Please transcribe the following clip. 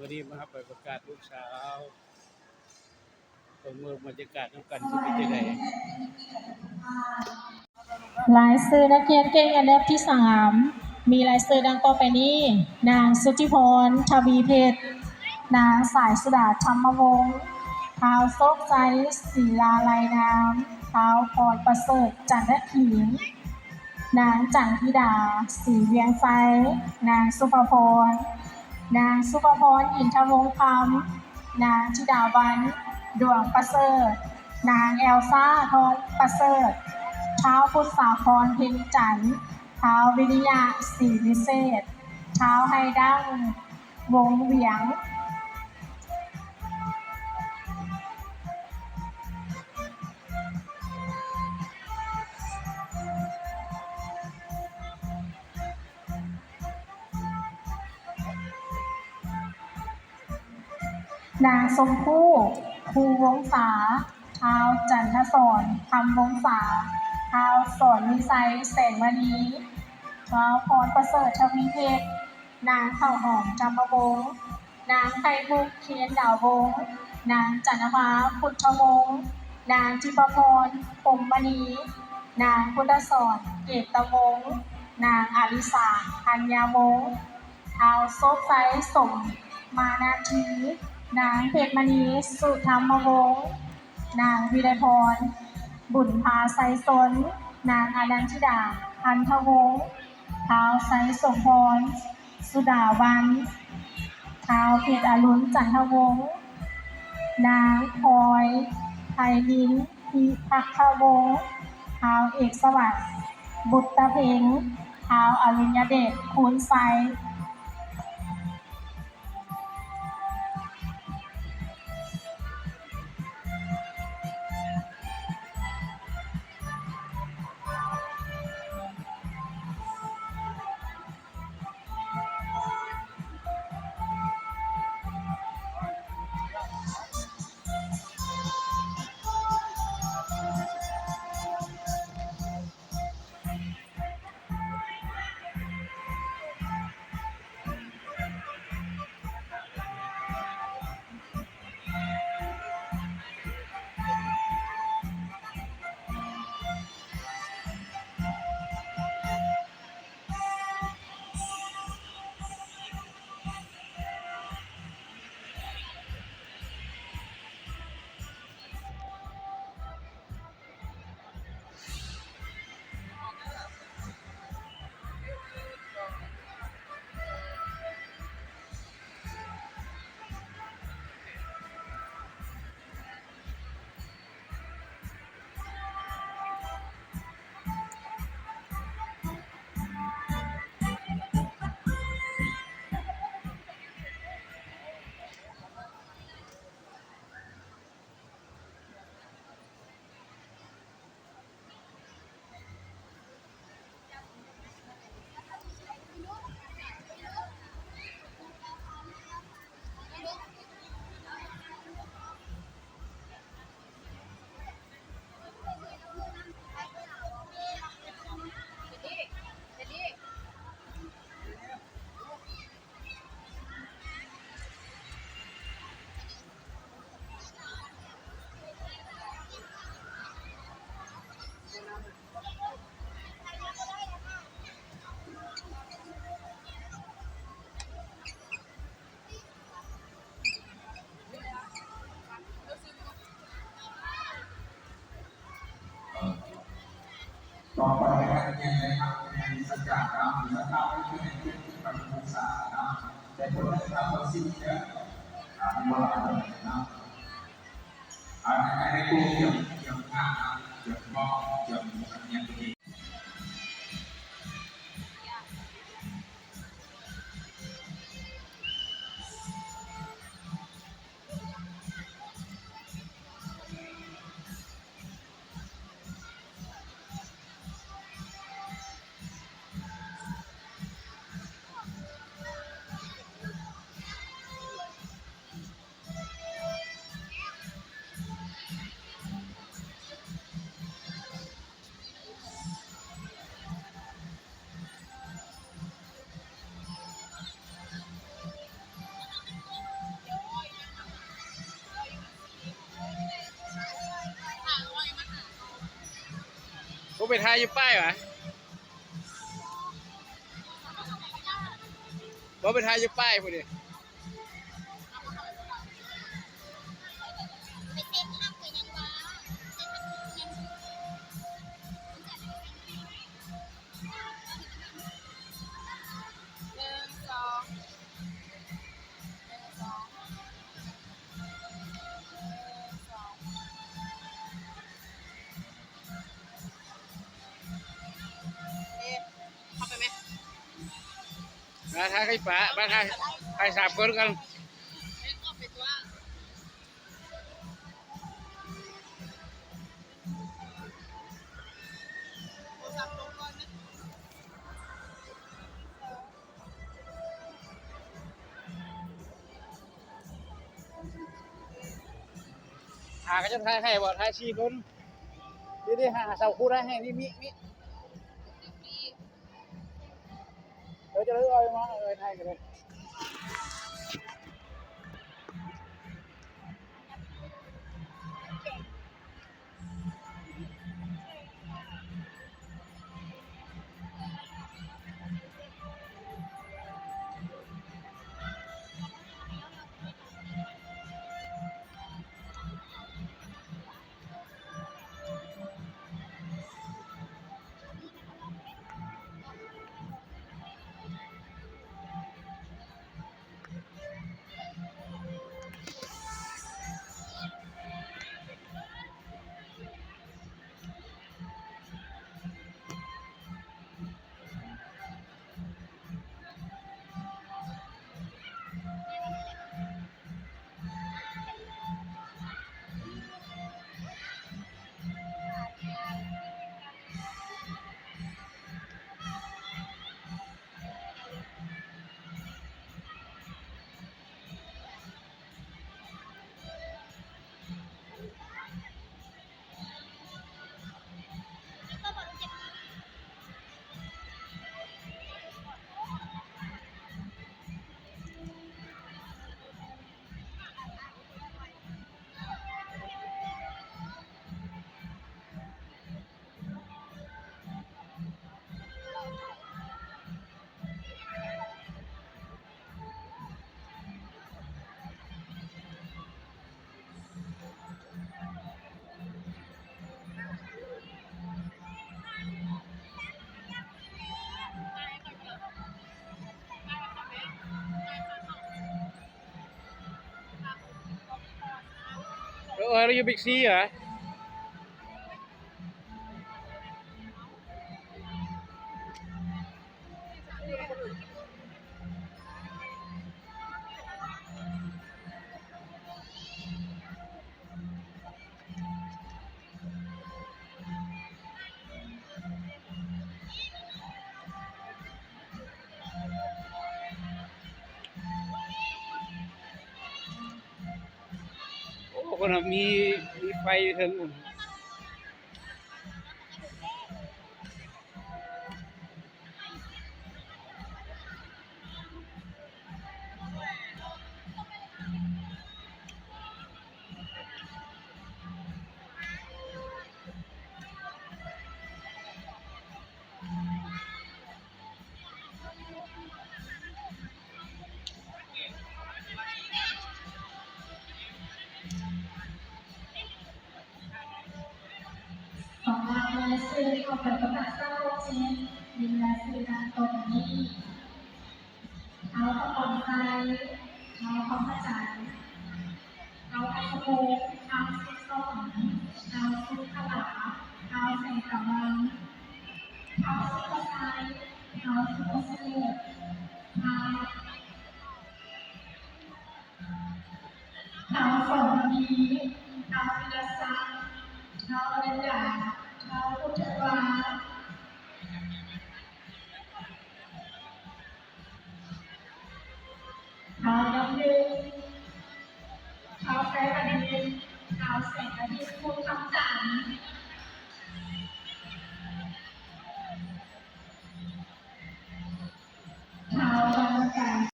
ມື້ນີ້ມາຮັບໃບປະກາດລູກສາວ ເບິ່ງເບິ່ງບັນຍາກາດນຳກັນຊິເປັນຈັ່ງໃດ. ລາຍຊື່ນັກຮຽນເກັ່ງອັນດັບທີສາມ ມີລາຍຊື່ດັ່ງຕໍ່ໄປນີ້: ນາງ ສຸດທິພອນ ທະວີເພັດ, ນາງ ສາຍສຸດາ ທຳມະວົງ, ທ້າວ ໂຊກໄຊ ສີລາໄລນາມ, ທ້າວ ພອນປະເສີດ ຈັນທະຂີນ, ນາງ ຈັນທິດາ ສີວຽງໄຊ, ນາງ ສຸພະພອນ, ນາງ ສຸພະພອນ ອິນທະວົງຄຳ, ນາງ ທິດາວັນ ດວງປະເສີດ, ນາງ ແອວຊາ ທອງປະເສີດ, ທ້າວ ພຸດສາພອນ ເພັງຈັນ, ທ້າວ ວິລິຍະ ສີວິເສດ, ທ້າວ ໄຮດັງ ວົງວຽງ. ນາງ ຊົມພູ ພູວົງສາ, ທ້າວ ຈັນທະສອນ ຄຳວົງສາ, ທ້າວ ສອນວິໄຊ ແສງມະນີ, ທ້າວ ພອນປະເສີດ ທະວີເພັດ, ນາງ ເຂົ້າຫອມ ທຳມະວົງ, ນາງ ໄຂ່ມຸກ ເຄນດາວົງ, ນາງ ຈັນນະພາ ພຸດທະວົງ, ນາງ ທິບພະພອນ ພົມມະນີ, ນາງ ພຸດທະສອນ ເກດຕະວົງ, ນາງ ອາລິສາ ທັນຍາວົງ, ທ້າວ ໂຊກໄຊ ສົມມານາທີ, ນາງ ເພັດມະນີ ສຸທຳມະວົງ, ນາງ ວິໄລພອນ ບຸນພາໄຊຊົນ, ນາງ ອານັນທິດາ ພັນທະວົງ, ທ້າວ ໄຊສົມພອນ ສຸດາວັນ, ທ້າວ ເພັດອະລຸນ ຈັນທະວົງ, ນາງ ພອຍ ໄພລິນ ພິພັກຄະວົງ, ທ້າວ ເອກສະຫວັດ ບຸດຕະເພັງ, ທ້າວ ອະລິນຍະເດດ ຄູນໄຊ. ຕໍ່ໄປໃຫ້ນັກຮຽນໄດ້ຮັບຄະແນນວິຊາການນຳ ວິຊາການໄດ້ຄະແນນເຈັດຈຸດແປດອົງສານຳ ແຕ່ຄົນໄດ້ຮັບສິບເດີ ອ່າ ບໍ່ຫຼາຍເນາະ ອ່າ ໃຫ້ ໃຫ້ ໃຫ້ຜູ້ຮຽນ ຮຽນງານນຳ ຮຽນເວົ້າ ຮຽນ ຮຽນ ຮຽນ ໄປຖ່າຍຢູ່ປ້າຍຫວາ? ບໍ່ ໄປຖ່າຍຢູ່ປ້າຍພຸ້ນເດ. ເອີ ເຂົ້າໄປແມະ ມາຖ່າຍກັບປ້າ ມາຖ່າຍ ຖ່າຍສາມຄົນກ່ອນ. ຫາ ເຂົາເຈົ້າຖ່າຍໃຫ້ບໍ່? ຖ່າຍສີ່ຄົນ ນີ້ໆ ຫາສາວຄູ່ຖ່າຍໃຫ້ ນີ້ ມີ ມີ ເອີ ຈະໄດ້ເອົາມາ ເອີ ຖ່າຍກັນເລີຍ. ເອີ ເຮົາຢູ່ບິກຊີຫວາ? ໂອ້ ພຸ້ນນະ ມີ ມີໄຟຢູ່ເທິງພຸ້ນ. ຂອງລາວລາຍຊື່ເຂົ້າໄປປະກາດເຈົ້າເຈັດ ມີລາຍຊື່ດັ່ງຕໍ່ໄປນີ້: ທ້າວປະກອນໄຊ, ທ້າວຄຳພະຈັນ, ທ້າວອັດສະພົງ, ທ້າວສິດສອງ, ທ້າວສຸຂະລາ, ທ້າວແສງຕາວັງ, ທ້າວສຸພະໄຊ, ທ້າວສຸພະເສີດ, ທ້າວ ທ້າວສອນທະວີ, ທ້າວວິລະສັກ, ທ້າວອະລັນຍາ, ທ້າວພຸດທະວາ, ທ້າວດຳເນີງ, ທ້າວແສງອາທິດ, ທ້າວແສງອາທິດ ພູຄຳຈັນ.